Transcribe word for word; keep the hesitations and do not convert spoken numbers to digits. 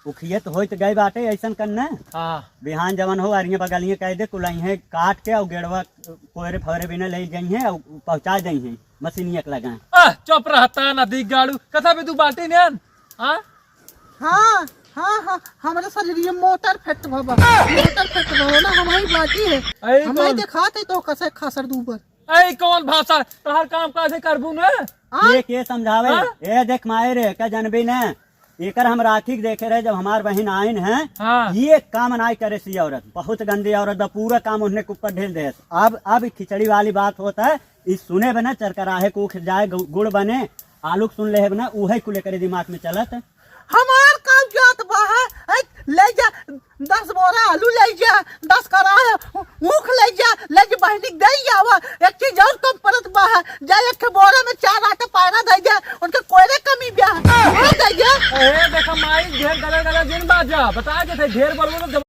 उखियत होइत गए बाटे, अइसन करना। हाँ। बिहान जवन हो, अरिये बगलिये कह दे, कुलइहें काट के अउ गेड़वा कोयरे फवरे बिना ले जइहें अउ पहुँचा जइहें मशीनिया के लगा। आह, चुप रहता ना, दिख गाड़ू। कथा पे तू बाटी नेन? हाँ? हाँ, हाँ, हाँ, हमरे शरीर में मोटर फिट भवा। मोटर फिट भवा ना, हमारी बाटी है। अरे हमारी कौन? देखात है तो कसे खासर दूबर। ऐ कौन भाषा? तोहार काम काज है करबू ने? हाँ? ये के समझावे? हाँ? ए देख माए रे, का जनबी ने? एकर हम राखी के देखे रहे जब हमार बहिन आइन है, हाँ। ये काम नाई करे सी औरत, बहुत गंदी औरत बा, पूरा काम उन्हें के ऊपर ढेल देस। अब, अब खिचड़ी वाली बात होत है, ई सुने बे ना चरकराहे के ऊख जाए गु-, गुड़ बने, आलू के सुन लेहेब ना, उहे कुल एकरे दिमाग में चलत। हमार काम जात बा है, ऐ, ले जा, दस बोरा आलू ले जा, दस कड़ाह ऊख ले जा, ले जा बहिनी के दे आवा। एक चीज और कम पड़त बा है, जा एक ठे बोरा में चार आटा पैरा दे जा, उनके कोयरे कमी बा है, वो दे जा। ए, देखा माई, ढेर गला गला जिन बाजा, बता के थे, ढेर बोलबो तो